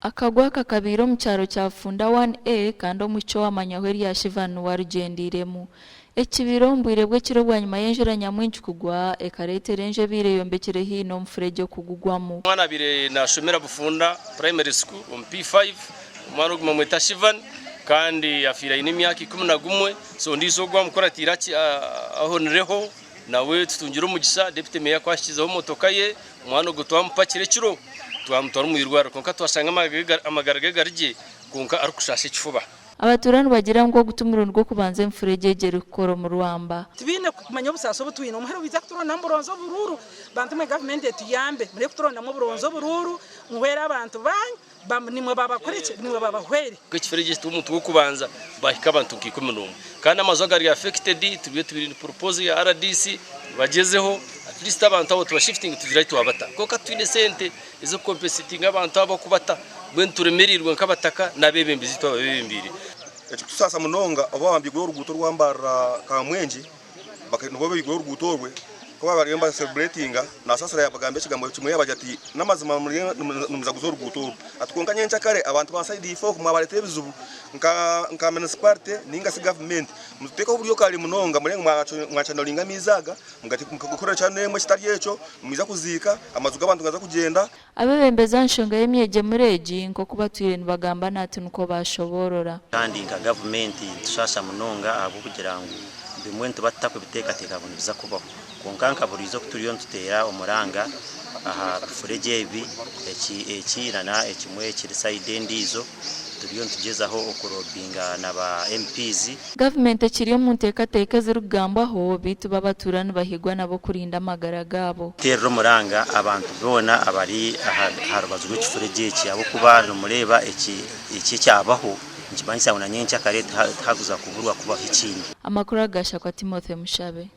Akagwe aka kabaire omu kyaro kya Funda 1A kandi omwishiki owamanywaho erya Shivan niwe arugyendeiremu. Eki kibaireho omu bwire bw'ekiro bwanyima y'enjura nyamwingi kugwa ekareetera enju ebaire eyombekire haihi n'omufuregye kugugwamu. Omwana abaire nashomera Bufunda Primary School omu P5, omwana ogu nibamweta Shivan kandi afiire aine emyaka 11 so ondiijo ogu amukuratiire ahonireho nawe tutungire omugisha Deputy Mayor ku ahikizeho motoka ye Omwana ogwo twamupakira ekiro twamutwara omu irwariro kwonka twashanga amagara ge gari gye kwonka arikushaasha ekifuba. Abatuura nibagira ngu ogu ti murundi gw'okubanza enfuregye egi erikukora omu rwamba. Tibaine kumanya obusaasi obu twine. Omuhara obu baija kuturondamu buronzi oburuuru, bantu mwe gavumenti etuyambe mureke kuturondamu oburonzi oburuuru, muhwere abantu banyu, nimwe babakore ki? Nimwe babahwere. Ekifuregye eki ti omuntu w'okubanza, baahika abantu nka 11 kandi amaju agari affected turiyo turi propose ya rdc bagyezeho at least abantu abo tubashifitinge tugire ahu twabata kwonka titwine sente ez'okukompensetinga abantu abo kubata mbwenu turemereirwe nk'abataka n'abeebembezi baitu ababebembeire. Ekikutusaasa munonga obu babaire oruguuto orwa Mbarara Kamwengye nibo baigwireho oruguuto orwe ku baabaire bariyo nibasereburetinga Nasasira yaabagambira ekigambo kimwe yaabagira ati n'amazima nimujaguza oruguuto oru ati kwonka nyenkyakare abantu ba sayidi ife oku mwabareetera ebizibu nka munisiparite ninga shi gavumenti mututeekeho oburyo kare munonga murebe ngu mwachanoringa amaizi aga mukakora chano emwe ekitari ekyo nimwija kuziika amaju g'abantu nigaza kugyenda. Abeebembezi aha nshonga y'emyegyemure egi nk'oku batwire nibagamba nahati nikwo baashoboorora. Kandi nka gavumenti nitushaasha munonga ahabw'okugira ngu bimwe nituba tutarikubiteekateeka ngu nibiza kubaho. Kwonka nka buriijo ku turiyo nituteera omuranga aha bifuregye ebi, eki eki na ekimwe ekiri sayidi endiijo, turiyo nitugyezaho okurobinga na ba MPs. Gavumenti ekiri omu nteekateeka ezirikugambwaho beitu bo abatuura nibahigwa nabo kurinda amagara gaabo. Kuteerera omuranga abantu boona abari aha rubaju rw'ekifuregye eki ahabw'okuba nimureeba eki ekyabaho nikimanyisa ngu na nyenkyakare tihakuza kuburwa kubaho ekindi. Amakuru aga Shakwa Timothy Mushabe.